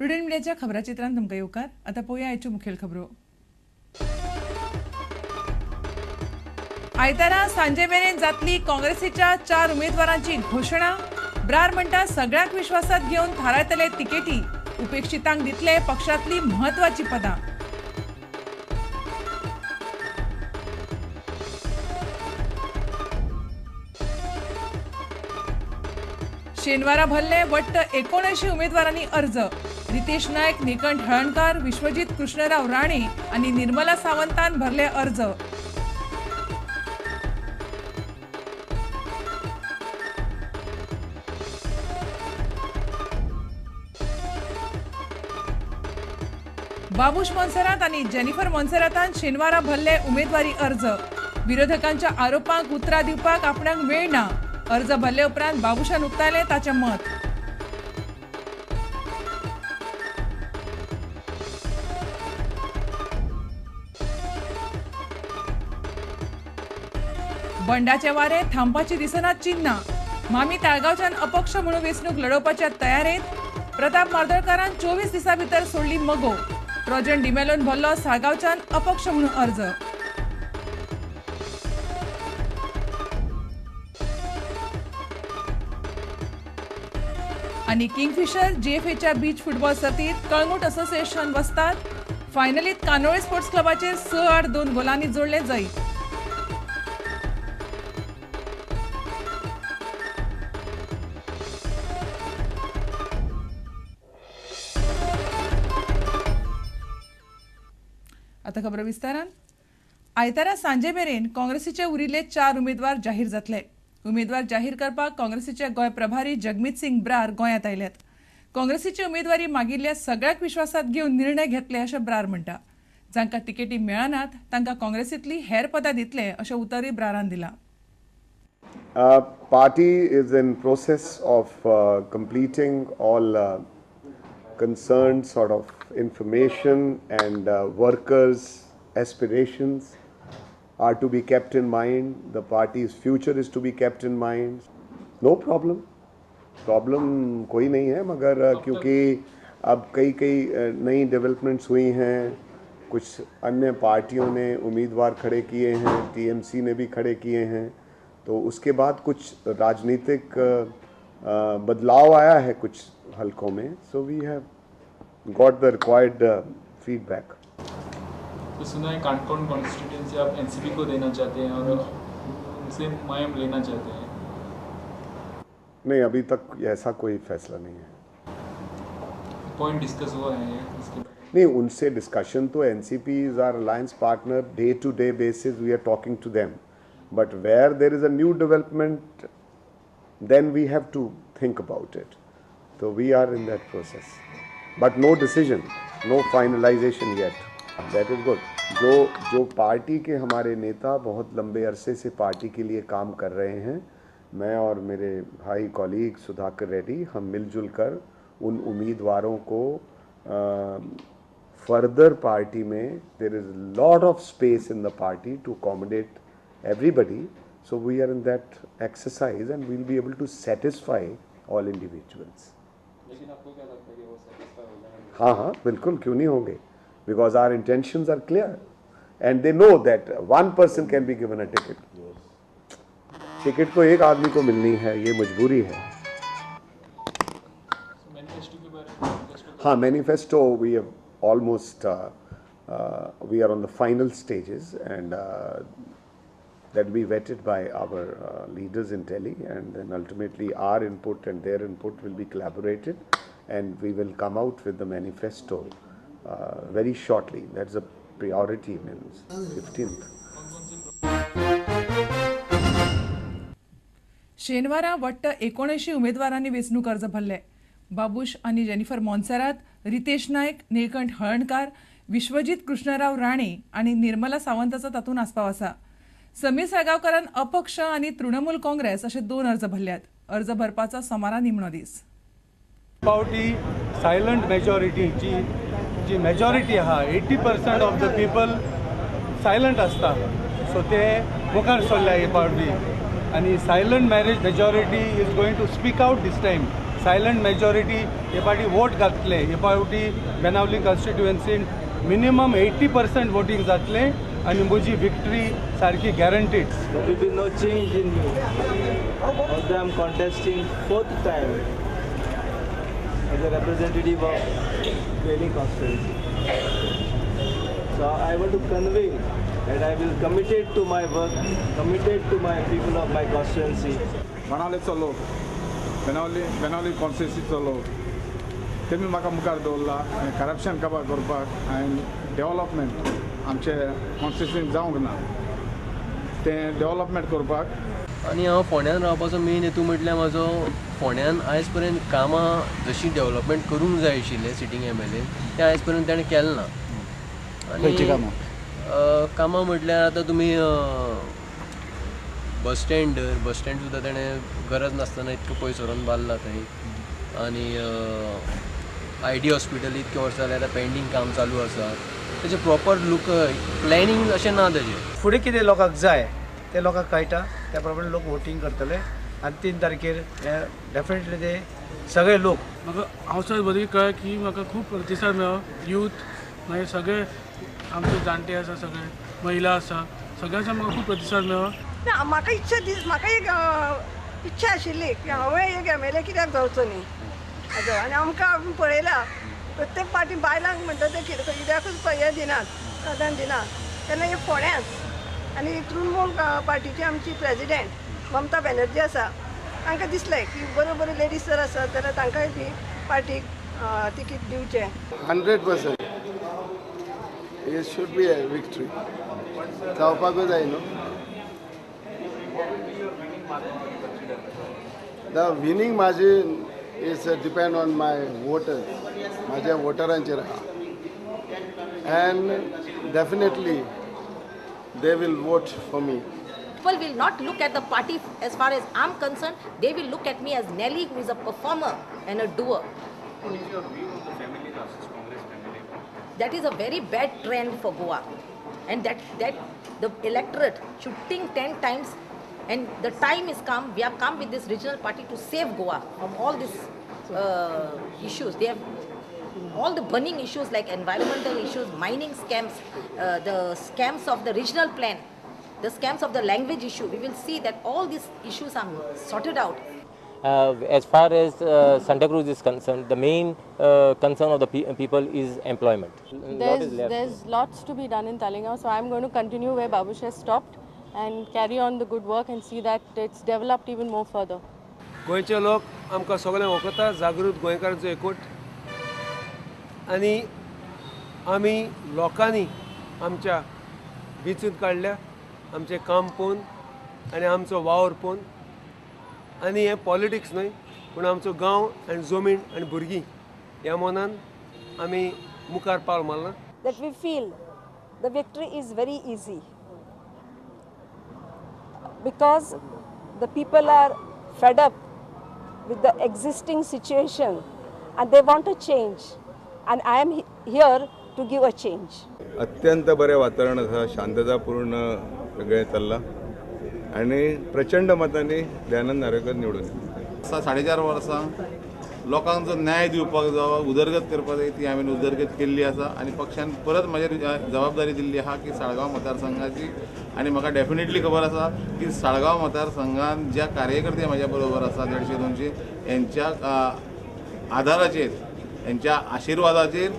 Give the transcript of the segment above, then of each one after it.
Prudent मिडियाच्या खबराचित्रांत तुमकां येवकार. आतां पळोवया आयच्यो मुखेल खबरो. आयतारा सांजे मेरेन जातली काँग्रेसीच्या 4 उमेदवारांची घोशणा. ब्रार म्हणटा सगळ्यांक विश्वासात घेवन थारायतले तिकेटी, उपेक्षितांक दितले पक्षांतली म्हत्वाची पदां. शेनवारा भरले वट्ट 79 उमेदवारांनी अर्ज. रितेश नायक, निळकंठ हळणकार, विश्वजीत कृष्णराव राणे आणि निर्मला सावंतान भरले अर्ज. बाबूश मोन्सेरात आणि जेनिफर मोन्सेरातान शेनवारा भरले उमेदवारी अर्ज. विरोधकांच्या आरोपांक उतरां दिवपाक आपणाक वेळ ना. अर्ज भरले उपरांत बाबूशान उक्तायलें ताचें मत. बंडाचे वारे थांबपाची दिसना चिन्हां. मामी ताळगांवच्यान अपक्ष म्हणून वेंचणूक लढोवपाच्या तयारेंत. प्रताप मार्दोळकारान 24 दिसां भितर सोडली मगो. रोजन डिमेलोन भरलो साळगांवच्यान अपक्ष म्हणून अर्ज. आणि किंगफिशर जीएफएच्या बीच फुटबॉल सर्तीत कळंगूट असोसिएशन वस्ताद. फायनलीत कानोळे स्पोर्ट्स क्लबाचेर 6-2 गोलांनी जोडले जैत. आता खबर विस्तारान. आयतारा सांजे मेरेन काँग्रेसीचे उरिल्ले 4 उमेदवार जाहीर जातले. उमेदवार जाहीर करपाक काँग्रेसीचे गोंय प्रभारी जगमीत सिंग ब्रार गोंयांत आयल्यात. काँग्रेसीची उमेदवारी मागिल्ल्या सगळ्याक विश्वासात घेवन निर्णय घेतले अशें ब्रार म्हणटा. जांकां तिकेटी मेळनात तांकां काँग्रेसींतली हेर पदां दितले अशें उतरूय ब्रारान दिलां. Party is in process of completing all concerned sort of information and workers' aspirations are to be kept in mind. The party's future is to be kept in mind. No problem. Problem कोई नहीं है, मगर क्योंकि अब कई कई नई developments हुई हैं, कुछ अन्य पार्टियों ने उम्मीदवार खड़े किए हैं, टीएमसी ने भी खड़े किए हैं, तो उसके बाद कुछ राजनीतिक बदलाव आया है कुछ हलकों में. So we have got the required feedback. तो सुना है काणकोण कॉन्स्टिट्यूएंसी आप एनसीपी को देना चाहते हैं और उनसे मायम लेना चाहते हैं. नहीं, अभी तक ऐसा कोई फैसला नहीं है. पॉइंट डिस्कस हुआ है इसके? नहीं, उनसे डिस्कशन तो NCP is our alliance partner, day to day basis we are talking to them, but where there is a new development then we have to think about it. So we are in that process, but no decision, no finalization yet. That is good. जो party K हमारे नेता बहुत लंबे अरसे से party K लिए काम कर रहे हैं, मैं और मेरे भाई कॉलीग सुधाकर रेड्डी, हम मिलजुल कर उन उम्मीदवारों को फर्दर पार्टी में there is lot of space in the party to accommodate everybody. So we are in that exercise and we'll be able to satisfy all individuals. लेकिन आपको क्या लगता है कि वो satisfy हो जाएंगे? हाँ हाँ, बिल्कुल, क्यों नहीं होंगे? Because our intentions are clear and they know that one person can be given a ticket. Ticket तो एक आदमी को मिलनी है, ये मजबूरी है. हाँ, manifesto we have almost we are on the final stages and that will be vetted by our leaders in Delhi, and then ultimately our input and their input will be collaborated and we will come out with the manifesto very shortly. That's a priority, means 15th. शेनवारा वट्ट 79 उमेदवारांनी वेंचणूक अर्ज भरले. बाबूश आनी Jennifer Monserrate, Ritesh Naik, Nilkanth हळणकार, Vishwajit Krishnarao Rane आनी निर्मला सावंताचो तातूंत आस्पाव आसा. समीर साळगांवकारान अपक्ष आनी तृणमूल काँग्रेस अशे 2 अर्ज भरल्यात. अर्ज भरपाचो सोमारा निमणो दीस. पावटी सायलंट मेजॉरिटी जी जी मेजॉरिटी आहा, 80% ऑफ the people silent आसता, सो ते मुखार सरल्या हे पावटी. आनी silent marriage majority is going to speak out this time. Silent majority हे फावटी वोट घातले. हे फावटी बेनावली कॉन्स्टिट्युएन्सीन मिनिमम 80% वोटींग जातलें आनी म्हजी विक्ट्री सारकी guaranteed. There will be no change in me. Although I am contesting fourth time as a representative of Velim constituency. So I want to convey that I will committed to my work, committed to my people of my constituency. बाणावलेचो लोक, बेनावली कॉन्स्टिट्युएन्सीचो लोक, तेमी म्हाका मुखार दवरला आनी corruption काबार करपाक आनी डेवलपमेंट आमचे कॉन्स्टिट्युएन्सी जावंक ना तें डेवलपमेंट करपाक. आनी हांव फोंड्यान रावपाचो मेन हेतू म्हटल्यार म्हाजो फोंड्यान आयज पर्यंत कामां जशी डेवलपमेंट करूंक जाय आशिल्लें सिटींग एम.एल.ए. तें आयज पर्यंत ताणें केलें ना. खंयची कामां? कामां म्हटल्यार आतां तुमी बस स्टँड सुद्दां ताणें गरज नासतना इतकें पयस व्हरोन बांदला थंय. आनी I D hospital इतके वर्सां जाल्यार आतां पेंडींग काम चालू आसा. तेजें प्रॉपर लूक प्लॅनिंग अशें ना तेजें. फुडें कितें लोकांक जाय तें लोकांक कळटा, त्या प्रमाणे लोक वोटींग करतले आनी 3 तारखेर डेफिनेटली ते सगळे लोक. म्हाका हांव सर बरी कळ्ळें की म्हाका खूब प्रतिसाद मेळ्ळो. यूथ मागीर सगळे आमचे जाणटे आसा, सगळे महिला आसा, सगळ्यांचो म्हाका खूब प्रतिसाद मेळ्ळो. ना म्हाका इच्छा दीस म्हाका एक इच्छा आशिल्ली की हांवें एक एम.एल.ए. कित्याक जावचो न्ही आजो. आनी आमकां आमी पळयला प्रत्येक पार्टी बायलांक म्हणटा ते कित्याकूच हें दिनात, प्राधान्य दिनात. तेन्ना हे फोंड्यांत आनी तृणमूल पार्टीची आमची प्रेजिडेंट ममता बॅनर्जी आसा, तांकां दिसलें की बऱ्यो बऱ्यो लेडीज जर आसत जाल्यार तांकांय बी पार्टीक तिकीट दिवचें. 100% it should be a victory जावपाकूच जाय न्हू. The winning margin is depend on my voters, म्हाज्या वोटरांचेर आहा. And definitely they will vote for me. People will not look at the party as far as I'm concerned. They will look at me as Nelly, who is a performer and a doer. What is your view on the family versus Congress family? That is a very bad trend for Goa, and that the electorate should think 10 times. And the time is come. We have come with this regional party to save Goa from all these issues. They have all the burning issues like environmental issues, mining scams, the scams of the regional plan, the scams of the language issue. We will see that all these issues are sorted out. As far as Santa Cruz is concerned, the main concern of the people is employment. There's lots to be done in Taleigao, so I'm going to continue where Babush has stopped and carry on the good work and see that it's developed even more further. गोंयचे लोक आमकां सगळें वळखता, जागृत गोंयकारांचो एकवट. आनी आमी लोकांनी आमच्या विचून काडल्या, आमचें काम पळोवन आनी आमचो वावर पळोवन. आनी हें पॉलिटिक्स न्हय, पूण आमचो गांव आनी जमीन आनी भुरगीं ह्या मनान आमी मुखार पावल मारलां. That we feel the victory is very easy because the people are fed up with the existing situation and they want a change, and I am here to give a change. अत्यंत बरें वातावरण आसा, शांततापूर्ण सगळें चल्लां आनी प्रचंड मतांनी दयानंद नार्वेकर निवडून येतले. 4.5 वर्सां लोकांक जो न्याय दिवपाक जावो, उदरगत करपाक जाय, ती हांवें उदरगत केल्ली आसा. आनी पक्षान परत म्हजेर जबाबदारी दिल्ली आहा की साळगांव मतदारसंघाची. आनी म्हाका डेफिनेटली खबर आसा की साळगांव मतदारसंघान ज्या कार्यकर्ते म्हाज्या बरोबर आसा 150-200 हेंच्या आदाराचेर, हेंच्या आशिर्वादाचेर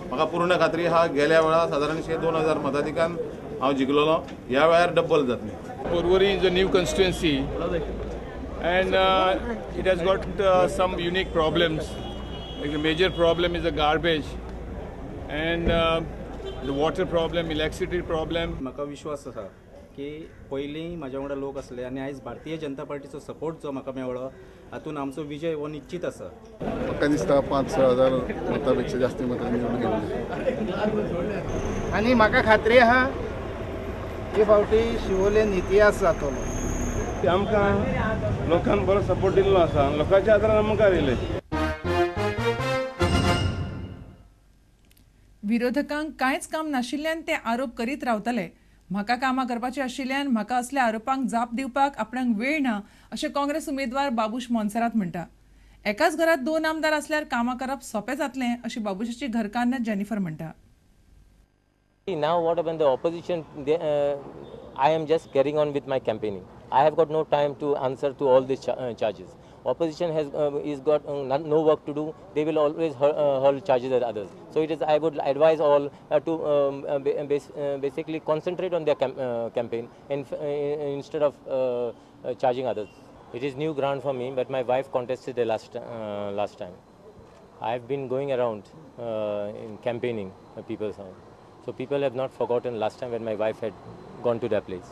म्हाका पूर्ण खात्री आहा गेल्या वेळार सादारणशे 2000 मताधिकान हांव जिखलेलो, ह्या वेळार डब्बल जातलें. Porvorim is a new constituency and it has got some unique problems. Like the major problem is the garbage and the water problem, electricity problem. म्हाका विश्वास आसा की पयलीं म्हाज्या वांगडा लोक आसले आनी आयज भारतीय जनता पार्टीचो सपोर्ट जो म्हाका मेळ्ळो हातून आमचो विजय हो निश्चीत आसा. म्हाका दिसता 5-6 हजार मतां पेक्षा जास्ती मतां निवडून गेल्ली. आनी म्हाका खात्री आहा हे फावटी शिवोलेन इतिहास जातलो. आमकां लोकांक बरो सपोर्ट दिल्लो आसा, लोकांच्या आदारान मुखार येयले. विरोधकांक कांयच काम नाशिल्ल्यान ते आरोप करीत रावतले. म्हाका कामां करपाची आशिल्ल्यान म्हाका असल्या आरोपांक जाप दिवपाक आपणाक वेळ ना अशें काँग्रेस उमेदवार बाबूश मोन्सेरात म्हणटा. एकाच घरात 2 आमदार असल्यार कामां करप सोंपें जातलें अशी बाबुशाची घरकान्न जेनिफर म्हणटा. Now what happened, the opposition, I am just carrying on with my campaigning. I have got no time to answer to all these charges. Opposition has is got no work to do. They will always hurl charges at others. So it is, I would advise all to basically concentrate on their campaign and instead of charging others. It is new ground for me, but my wife contested the last time. I have been going around in campaigning people's house. So people have not forgotten last time when my wife had gone to their place.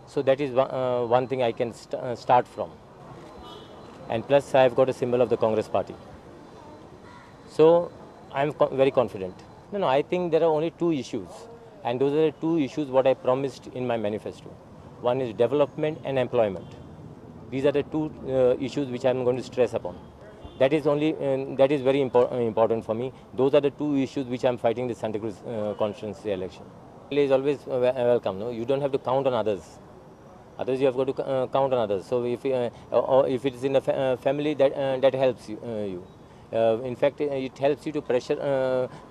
So that is one thing I can start from. And plus I have got a symbol of the Congress party. So I am very confident. No, I think there are only 2 issues. And those are the 2 issues what I promised in my manifesto. One is development and employment. These are the 2 issues which I am going to stress upon. That is only that is very important for me. Those are the 2 issues which I am fighting the Santa Cruz constituency election. Is always welcome. No, you don't have to count on others. Others you have got to count on others. So if it is in a family, that helps you. In fact, it helps you to pressure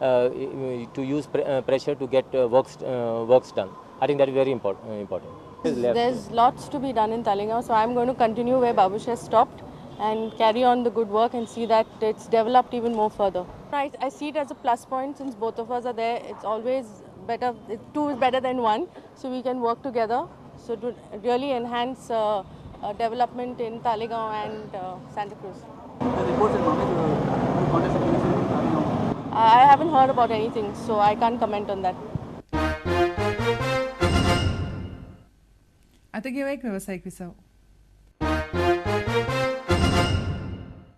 to use pressure to get works done. I think that is very important. There's lots to be done in Taleigao, so I'm going to continue where Babush has stopped and carry on the good work and see that it's developed even more further. I see it as a plus point since both of us are there. It's always better, 2 is better than 1, so we can work together. So to really enhance development in Taleigao and Santa Cruz. The reports in I haven't heard about anything, so I can't comment on that. आता घेऊया एक व्यावसायिक विसव.